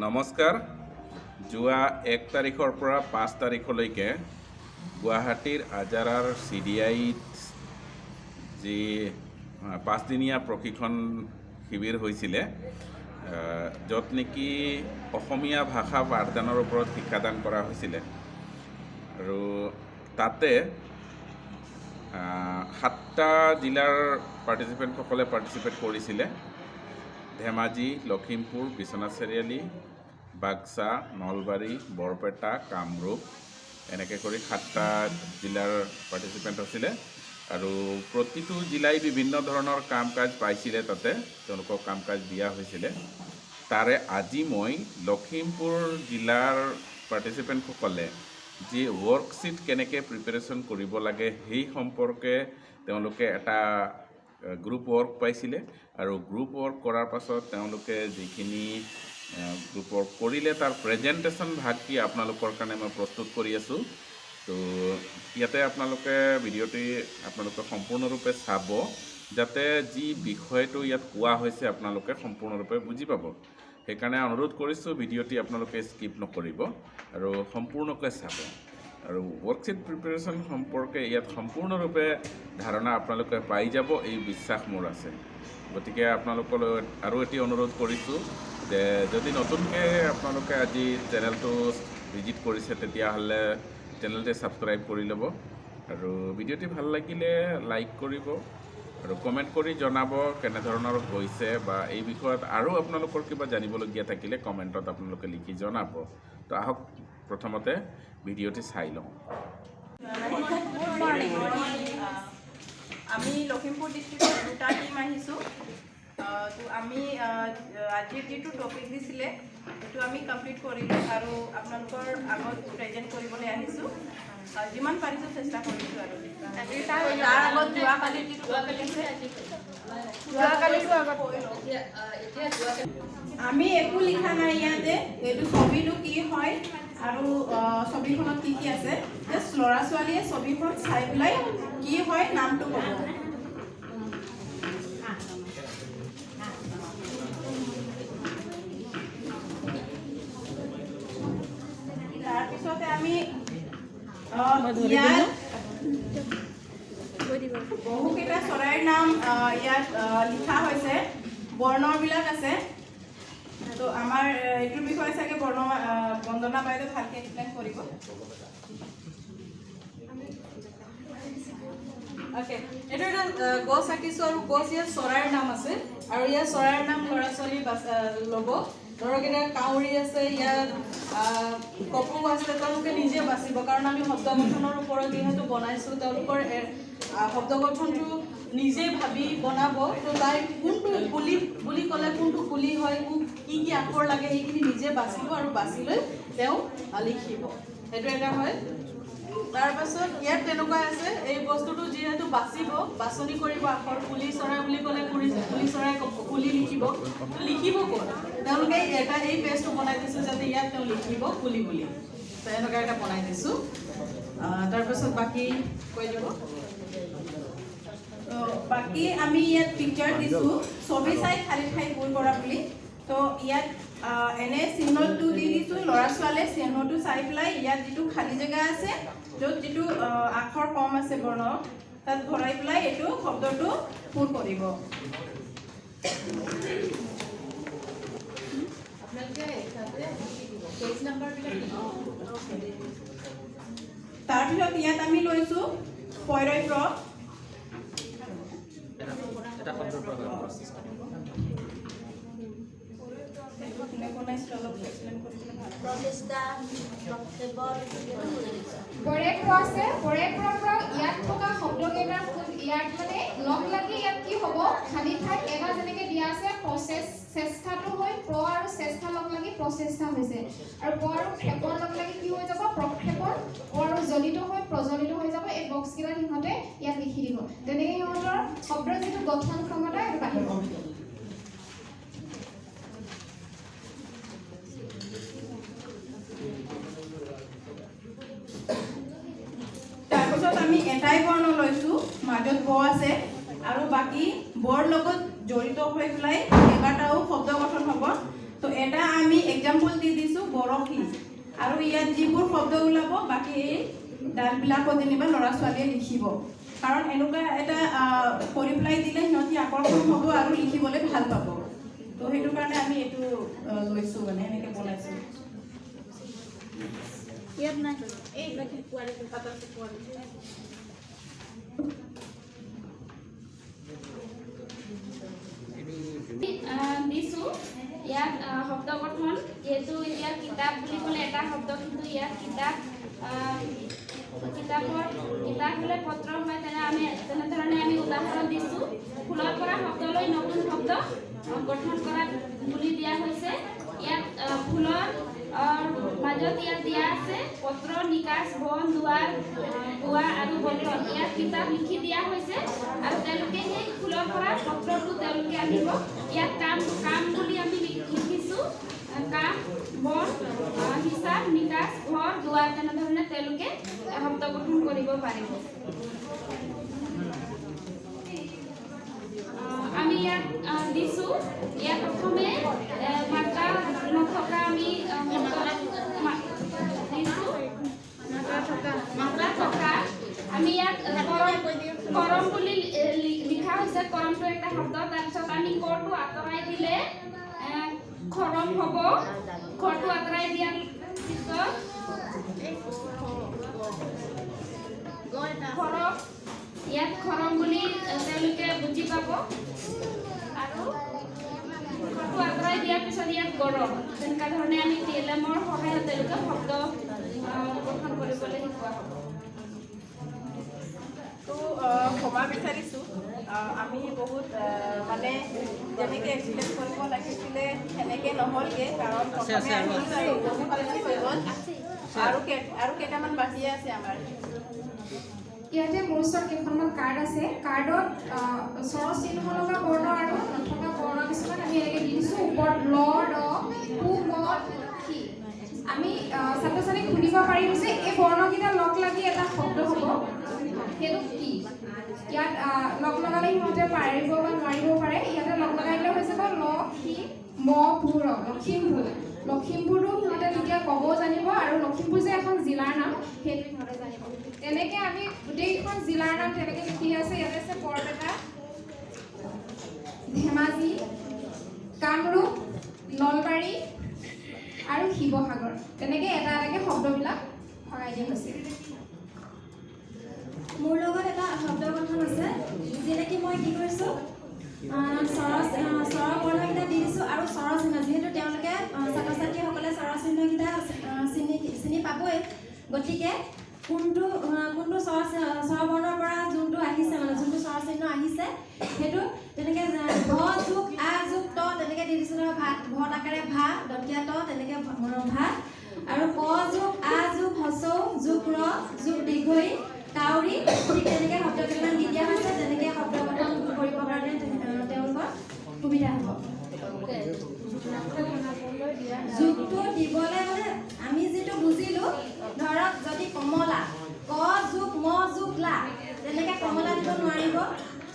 নমস্কাৰ। যোৱা 1 তাৰিখৰ পৰা 5 তাৰিখলৈকে গুৱাহাটীৰ আজাৰাৰ চিডিআইত যি 5 দিনীয়া প্ৰশিক্ষণ শিবিৰ হৈছিলে, য'ত নেকি অসমীয়া ভাষা পাঠদানৰ ওপৰত শিক্ষাদান কৰা হৈছিলে আৰু তাতে সাতটা জিলাৰ পাৰ্টিচিপেণ্টসকলে পাৰ্টিচিপেট কৰিছিলে। ধেমাজি, লখিমপুৰ, বিশ্বনাথ চাৰিআলি, বাক্সা, নলবাৰী, বৰপেটা, কামৰূপ, এনেকৈ কৰি সাতটা জিলাৰ পাৰ্টিচিপেণ্ট আছিলে আৰু প্ৰতিটো জিলাই বিভিন্ন ধৰণৰ কাম কাজ পাইছিলে। তাতে তেওঁলোকক কাম কাজ দিয়া হৈছিলে। তাৰে আজি মই লখিমপুৰ জিলাৰ পাৰ্টিচিপেণ্টসকলে যি ৱৰ্কশ্বিট কেনেকৈ প্ৰিপেৰেশ্যন কৰিব লাগে, সেই সম্পৰ্কে তেওঁলোকে এটা গ্ৰুপ ৱৰ্ক পাইছিলে আৰু গ্ৰুপ ৱৰ্ক কৰাৰ পাছত তেওঁলোকে যিখিনি গ্ৰুপ ৱৰ্ক কৰিলে, তাৰ প্ৰেজেণ্টেশ্যন ভাগটি আপোনালোকৰ কাৰণে মই প্ৰস্তুত কৰি আছোঁ। তো ইয়াতে আপোনালোকে ভিডিঅ'টি আপোনালোকে সম্পূৰ্ণৰূপে চাব, যাতে যি বিষয়টো ইয়াত কোৱা হৈছে আপোনালোকে সম্পূৰ্ণৰূপে বুজি পাব। সেইকাৰণে অনুৰোধ কৰিছোঁ, ভিডিঅ'টি আপোনালোকে স্কিপ নকৰিব আৰু সম্পূৰ্ণকৈ চাব আৰু ৱৰ্কশ্বিট প্ৰিপেৰেশ্যন সম্পৰ্কে ইয়াত সম্পূৰ্ণৰূপে ধাৰণা আপোনালোকে পাই যাব, এই বিশ্বাস মোৰ আছে। গতিকে আপোনালোকলৈ আৰু এটি অনুৰোধ কৰিছোঁ যে যদি নতুনকৈ আপোনালোকে আজি চেনেলটো ভিজিট কৰিছে, তেতিয়াহ'লে চেনেলটি ছাবস্ক্ৰাইব কৰি ল'ব আৰু ভিডিঅ'টি ভাল লাগিলে লাইক কৰিব আৰু কমেণ্ট কৰি জনাব কেনেধৰণৰ হৈছে বা এই বিষয়ত আৰু আপোনালোকৰ কিবা জানিবলগীয়া থাকিলে কমেণ্টত আপোনালোকে লিখি জনাব। তো আহক, প্ৰথমতে ভিডিঅ'টি চাই লওঁ। Good morning. আমি লখিমপুৰ ডিষ্ট্ৰিক্টৰ দুটা টীম আহিছোঁ। তো আমি আজিৰ যিটো টপিক দিছিলে, সেইটো আমি কমপ্লিট কৰিলোঁ আৰু আপোনালোকৰ আগত প্ৰেজেণ্ট কৰিবলৈ আহিছোঁ। যিমান পাৰিছোঁ চেষ্টা কৰিছোঁ আৰু তাৰ আগত যোৱাকালিৰ যিটো টপিক আছে, যোৱাকালিটো আগত কৈ লওঁ। আমি একো লিখা নাই ইয়াতে, এইটো ছবিটো কি হয় আৰু ছবিখনত কি কি আছে। জাষ্ট ল'ৰা ছোৱালীয়ে ছবিখন চাই পেলাই কি হয় নামটো ক'ব। তাৰপিছতে আমি ইয়াত বহুকেইটা চৰাইৰ নাম ইয়াত লিখা হৈছে, বৰ্ণবিলাক আছে। তো আমাৰ এইটোৰ বিষয়ে চাগে বৰ্ণ বন্দনা বাইদেউ ভালকৈ এক্সপ্লেইন কৰিব। অ'কে, এইটো এটা গছ আঁকিছোঁ আৰু গছ, ইয়াত চৰাইৰ নাম আছে আৰু ইয়াত চৰাইৰ নাম ল'ৰা ছোৱালী ল'ব। ধৰক এতিয়া কাউৰী আছে ইয়াত, কপৌ আছে। তেওঁলোকে নিজে বাচিব, কাৰণ আমি শব্দ গঠনৰ ওপৰত যিহেতু বনাইছোঁ, তেওঁলোকৰ শব্দ গঠনটো নিজে ভাবি বনাব। তো তাই কোনটো কুলি বুলি ক'লে কোনটো কুলি হয়, কি কি আখৰ লাগে, সেইখিনি নিজে বাচিব আৰু বাছি লৈ তেওঁ লিখিব। সেইটো এটা হয়। তাৰপাছত ইয়াত তেনেকুৱা আছে। এই বস্তুটো যিহেতু বাচিব, বাছনি কৰিব আখৰ, কুলি চৰাই বুলি ক'লে কুলি, কুলি চৰাই কুলি লিখিব। তো লিখিব ক'ত? তেওঁলোকে এটা এই পেজটো বনাই দিছোঁ, যাতে ইয়াত তেওঁ লিখিব কুলি বুলি। তো এনেকুৱা এটা বনাই দিছোঁ। তাৰপাছত বাকী কৈ দিব। তো বাকী আমি ইয়াত পিকচাৰ দিছোঁ, ছবি চাই খালী ঠাই পূৰ কৰা বুলি। তো ইয়াত এনে চিহ্নটো দি দিছোঁ। ল'ৰা ছোৱালীয়ে চিহ্নটো চাই পেলাই ইয়াত যিটো খালী জেগা আছে, য'ত যিটো আখৰ কম আছে বৰ্ণ, তাত ভৰাই পেলাই এইটো শব্দটো পূৰ কৰিব। আপোনালোকে তাতে দিব, পেজ নাম্বাৰবিলাক দিব। তাৰপিছত ইয়াত আমি লৈছোঁ পয়ৰয় প্ৰ। এটা শব্দৰ পৰা হয়। এইটো কোনে বনাইছিলে, অলপ এক্সপ্লেইন কৰি দিলে ভাল। প্ৰচেষ্টা, প্ৰক্ষেপণ। পৰে প্ৰ আছে। পৰে প্ৰৰ পৰা ইয়াত থকা শব্দকেইটাৰ ইয়াত মানে লগ লাগি ইয়াত কি হ'ব? খালী ঠাইত এটা যেনেকে দিয়া আছে, প্ৰচেছ, চেষ্টাটো হৈ প্ৰ আৰু চেষ্টা লগ লাগি প্ৰচেষ্টা হৈছে আৰু প আৰু ক্ষেপণ লগ লাগি কি হৈ যাব? প্ৰক্ষেপণ। প আৰু জ্বলিত হৈ প্ৰজ্বলিত হৈ যাব। এই বক্সকেইটা সিহঁতে ইয়াত লিখি দিব। তেনেকে সিহঁতৰ শব্দৰ যিটো গঠন ক্ষমতা, এইটো বাঢ়িব। তাৰপিছত আমি এটাই বৰ্ণ লৈছোঁ, মাজত ব আছে আৰু বাকী বৰ লগত জড়িত হৈ পেলাই কেইবাটাও শব্দ গঠন হ'ব। তো এটা আমি এক্সাম্পল আৰু ইয়াত যিবোৰ শব্দ ওলাব বাকী এই ডালবিলাকত যেনিবা ল'ৰা ছোৱালীয়ে লিখিব, কাৰণ এনেকুৱা এটা কৰি পেলাই দিলে সিহঁতি আকৰ্ষণ হ'ব আৰু লিখিবলৈ ভাল পাব। তো সেইটো কাৰণে আমি এইটো লৈছোঁ, মানে এনেকৈ বনাইছোঁ। ইয়াত নাই এই দিছোঁ। ইয়াত শব্দ গঠন, যিহেতু এতিয়া কিতাপ বুলি ক'লে এটা শব্দ, কিন্তু ইয়াত কিতাপ কিতাপৰ কিতাপ হ'লে পত্ৰ হয়, তেনেধৰণে আমি উদাহৰণ দিছোঁ। ফুলৰ পৰা শব্দলৈ নতুন শব্দ গঠন কৰা বুলি দিয়া হৈছে। ইয়াত ফুলৰ মাজত ইয়াত দিয়া আছে পত্ৰ, নিকাচ, বন, দুৱাৰ, গোৱা আৰু বৰ্তন। ইয়াত কিতাপ লিখি দিয়া হৈছে আৰু তেওঁলোকে সেই ফুলৰ পৰা পত্ৰটো তেওঁলোকে আনিব। ইয়াত কাম কাম বুলি আমি লিখিছোঁ, কাম, বন, হিচাপ, নিকাচ, ঘৰ, দুৱাৰ, তেনেধৰণে তেওঁলোকে শব্দ গঠন কৰিব পাৰিব। আমি ইয়াত দিছোঁ। ইয়াত প্ৰথমে মাত্ৰা নথকা আমি দিছোঁ, মাত্ৰা থকা আমি ইয়াত কৰম বুলি লিখা হৈছে। কৰমটো এটা শব্দ, তাৰপিছত আমি কৰটো আঁতৰাই দিলে খৰম হ'ব। খৰটো আঁতৰাই দিয়াৰ পিছত খৰম, ইয়াত খৰম বুলি তেওঁলোকে বুজি পাব। আৰু খৰটো আঁতৰাই দিয়াৰ পিছত ইয়াত গৰম, তেনেকুৱা ধৰণে আমি টি এল এমৰ সহায়ত তেওঁলোকে শব্দ গঠন কৰিবলৈ শিকোৱা হ'ব। তো ক্ষমা বিচাৰিছোঁ, আমি বহুত মানে যেনেকৈ এক্সপ্লেইন কৰিব লাগিছিলে সেনেকৈ নহ'লগৈ, কাৰণ প্ৰথমে বহুত বেছি হৈ গ'ল আৰু আৰু কেইটামান বাকী আছে আমাৰ। ইয়াতে মোৰ ওচৰত কেইখনমান কাৰ্ড আছে। কাৰ্ডত স্বৰ চিহ্ন লগা বৰ্ণ আৰু নথকা বৰ্ণ কিছুমান আমি এনেকৈ দি দিছোঁ। ওপৰত ল, ৰ, পু, ম, খি। আমি ছাত্ৰ ছাত্ৰীক সুধিব পাৰিম যে এই বৰ্ণকেইটা লগ লাগি এটা শব্দ হ'ব, সেইটো কি? ইয়াত লগ লগালে সিহঁতে পাৰিব বা নোৱাৰিব পাৰে। ইয়াতে লগ লগাই দিলে হৈ যাব ল, খি, ম, পু, ৰ, লখিমপুৰ। লখিমপুৰটো সিহঁতে তেতিয়া ক'ব জানিব আৰু লখিমপুৰ যে এখন জিলাৰ নাম সেইটো সিহঁতে জানিব। তেনেকৈ আমি গোটেইকেইখন জিলাৰ নাম তেনেকৈ লিখি আছে। ইয়াতে আছে বৰপেটা, ধেমাজি, কামৰূপ, নলবাৰী আৰু শিৱসাগৰ। তেনেকৈ এটা এটাকৈ শব্দবিলাক ভগাই দিয়া হৈছে। মোৰ লগত এটা শব্দ গঠন আছে, যেনেকৈ মই কি কৰিছোঁ, স্বৰ বৰ্ণকেইটা দি দিছোঁ আৰু স্বৰ চিহ্ন, যিহেতু তেওঁলোকে ছাত্ৰ ছাত্ৰীসকলে স্বৰ চিহ্নকেইটা চিনি পাবই, গতিকে কোনটো কোনটো স্বৰ বৰ্ণৰ পৰা যোনটো আহিছে, মানে যোনটো স্বৰ চিহ্ন আহিছে সেইটো তেনেকৈ ভ যোগ আ যোগ ত তেনেকৈ দি দিছোঁ। ধৰক ভাত, ভত আকাৰে ভা, দন্তীয়া ত তেনেকৈ ভাত, আৰু ক যোগ আ যোগ হচৌ যোগ ৰ যোগ দীৰ্ঘই কাউৰী, ঠিক তেনেকৈ শব্দ কেইটামান দি দিয়া হৈছে। তেনেকৈ শব্দ গঠন কৰিবৰ কাৰণে তেওঁলোকৰ সুবিধা হ'ব। যোগটো দিবলৈ মানে আমি যিটো বুজিলোঁ, ধৰক যদি কমলা, ক যোগ ম যোগ লা, তেনেকৈ কমলা দিব নোৱাৰিব,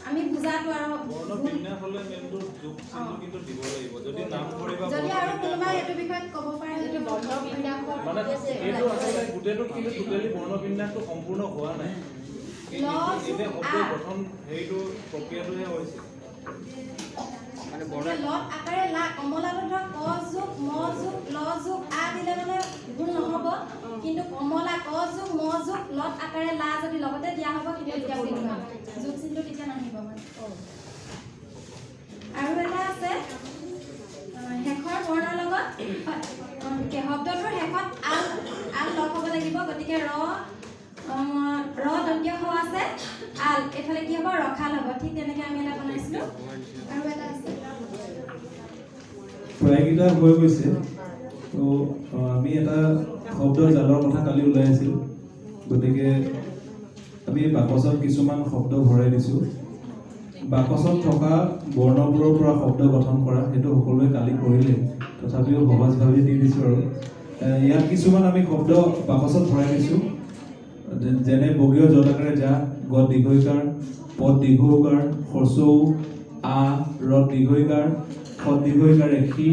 আমি বুজাটো আৰু যদি আৰু কোনোবাই এইটো বিষয়ত ক'ব পাৰে। লত আকাৰে লা, কমলাটো ধৰক ক যোগ ম যোগ ল যোগ আ দিলে মানে ভুল নহ'ব, কিন্তু কমলা ক যোগ ম যোগ লত আকাৰে লা যদি লগতে দিয়া হ'ব কিন্তু তেতিয়া ভুল হ'ব, যোগ চিনটো তেতিয়া নাহিব মানে। আৰু এটা আছে শেষৰ বৰ্ণৰ লগত শব্দটোৰ শেষত আল আল লগ হ'ব লাগিব, গতিকে ৰ ৰ দন্তীয় স আছে আল, এইফালে কি হ'ব, ৰখাল হ'ব। ঠিক তেনেকৈ আমি এটা বনাইছিলোঁ। আৰু এটা আছে প্ৰায়কেইটা হৈ গৈছে। তো আমি এটা শব্দ জালৰ কথা কালি ওলাই আছিল, গতিকে আমি বাকচত কিছুমান শব্দ ভৰাই দিছোঁ। বাকচত থকা বৰ্ণবোৰৰ পৰা শব্দ গঠন কৰা সেইটো সকলোৱে কালি কৰিলে, তথাপিও সহজভাৱে দি দিছোঁ। আৰু ইয়াত কিছুমান আমি শব্দ বাকচত ভৰাই দিছোঁ, যেনে বগীয় য'ত আকাৰে যা, গত দীৰ্ঘইকাৰ, পদ দীৰ্ঘকাৰ, হচৌ আ, ৰত দীৰ্ঘইকাৰ, খত দীৰ্ঘইকাৰে সি,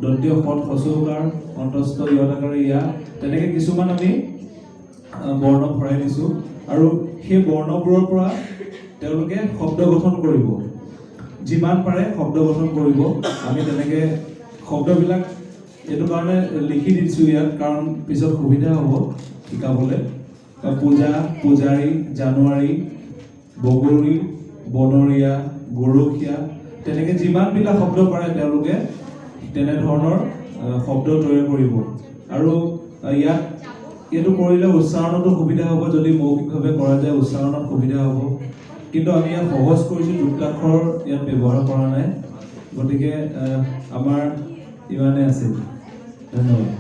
দন্তীয় সৎ হচৌকাৰ, অন্তস্থ ইয়তাকাৰে ইয়া, তেনেকৈ কিছুমান আমি বৰ্ণ ভৰাই দিছোঁ আৰু সেই বৰ্ণবোৰৰ পৰা তেওঁলোকে শব্দ গঠন কৰিব, যিমান পাৰে শব্দ গঠন কৰিব। আমি তেনেকৈ শব্দবিলাক এইটো কাৰণে লিখি দিছোঁ ইয়াত, কাৰণ পিছত সুবিধা হ'ব শিকাবলৈ। পূজা, পূজাৰী, জানুৱাৰী, বগৰী, বনৰীয়া, গৰখীয়া, তেনেকৈ যিমানবিলাক শব্দ পাৰে তেওঁলোকে তেনেধৰণৰ শব্দ তৈয়াৰ কৰিব। আৰু ইয়াত এইটো কৰিলে উচ্চাৰণতো সুবিধা হ'ব, যদি মৌখিকভাৱে কৰা যায় উচ্চাৰণত সুবিধা হ'ব। কিন্তু আমি ইয়াত সহজ কৰিছোঁ, যুক্তাক্ষৰ ইয়াত ব্যৱহাৰ কৰা নাই। গতিকে আমাৰ ইমানেই আছিল, ধন্যবাদ।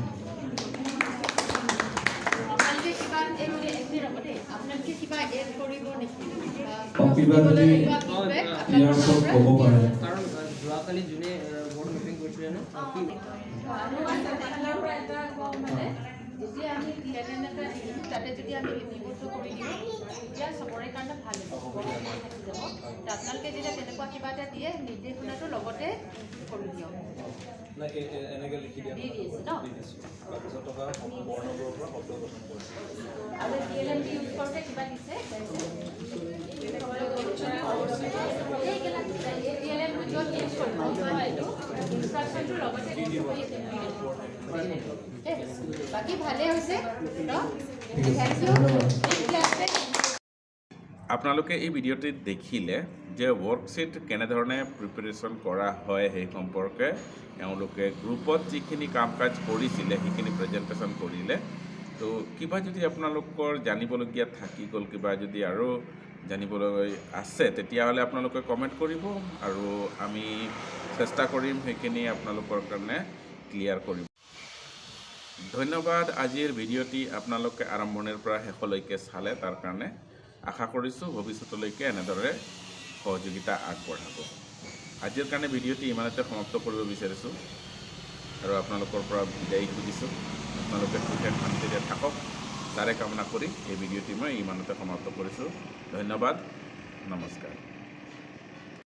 কিবা যদি ইয়াৰ ওপৰত ক'ব পাৰে, কাৰণ যোৱাকালি যোনে বৰ্ড মিটিং কৰিছিলে ন, যেতিয়া আমি প্লেন এটা দিওঁ তাতে যদি আমি লিপিবদ্ধ কৰি দিওঁ তেতিয়া চবৰে কাৰণে ভাল হ'ব, থাকি যাব। আপোনালোকে যেতিয়া তেনেকুৱা কিবা এটা দিয়ে নিৰ্দেশনাটো লগতে কৰি দিয়ক। দি দিছে ন, আৰু D L M T use কৰোঁতে কিবা দিছে, ডি এল এমটো য'ত ইউজ কৰিব এইটো ইনষ্ট্ৰাকশ্যনটো লগতে। বাকী ভালেই হৈছে ন, thank U. আপোনালোকে এই ভিডিঅ'টিত দেখিলে যে ৱৰ্কশ্বিট কেনেধৰণে প্ৰিপেৰেশ্যন কৰা হয় সেই সম্পৰ্কে এওঁলোকে গ্ৰুপত যিখিনি কাম কাজ কৰিছিলে সেইখিনি প্ৰেজেণ্টেশ্যন কৰিলে। তো কিবা যদি আপোনালোকৰ জানিবলগীয়া থাকি গ'ল, কিবা যদি আৰু জানিবলৈ আছে, তেতিয়াহ'লে আপোনালোকে কমেণ্ট কৰিব আৰু আমি চেষ্টা কৰিম সেইখিনি আপোনালোকৰ কাৰণে ক্লিয়াৰ কৰিব। ধন্যবাদ। আজিৰ ভিডিঅ'টি আপোনালোকে আৰম্ভণিৰ পৰা শেষলৈকে চালে, তাৰ কাৰণে আশা কৰিছোঁ ভৱিষ্যতলৈকে এনেদৰে সহযোগিতা আগবঢ়াব। আজিৰ কাৰণে ভিডিঅ'টি ইমানতে সমাপ্ত কৰিব বিচাৰিছোঁ আৰু আপোনালোকৰ পৰা বিদায় খুজিছোঁ। আপোনালোকে সুখে শান্তিৰে থাকক তাৰে কামনা কৰি এই ভিডিঅ'টি মই ইমানতে সমাপ্ত কৰিছোঁ। ধন্যবাদ, নমস্কাৰ।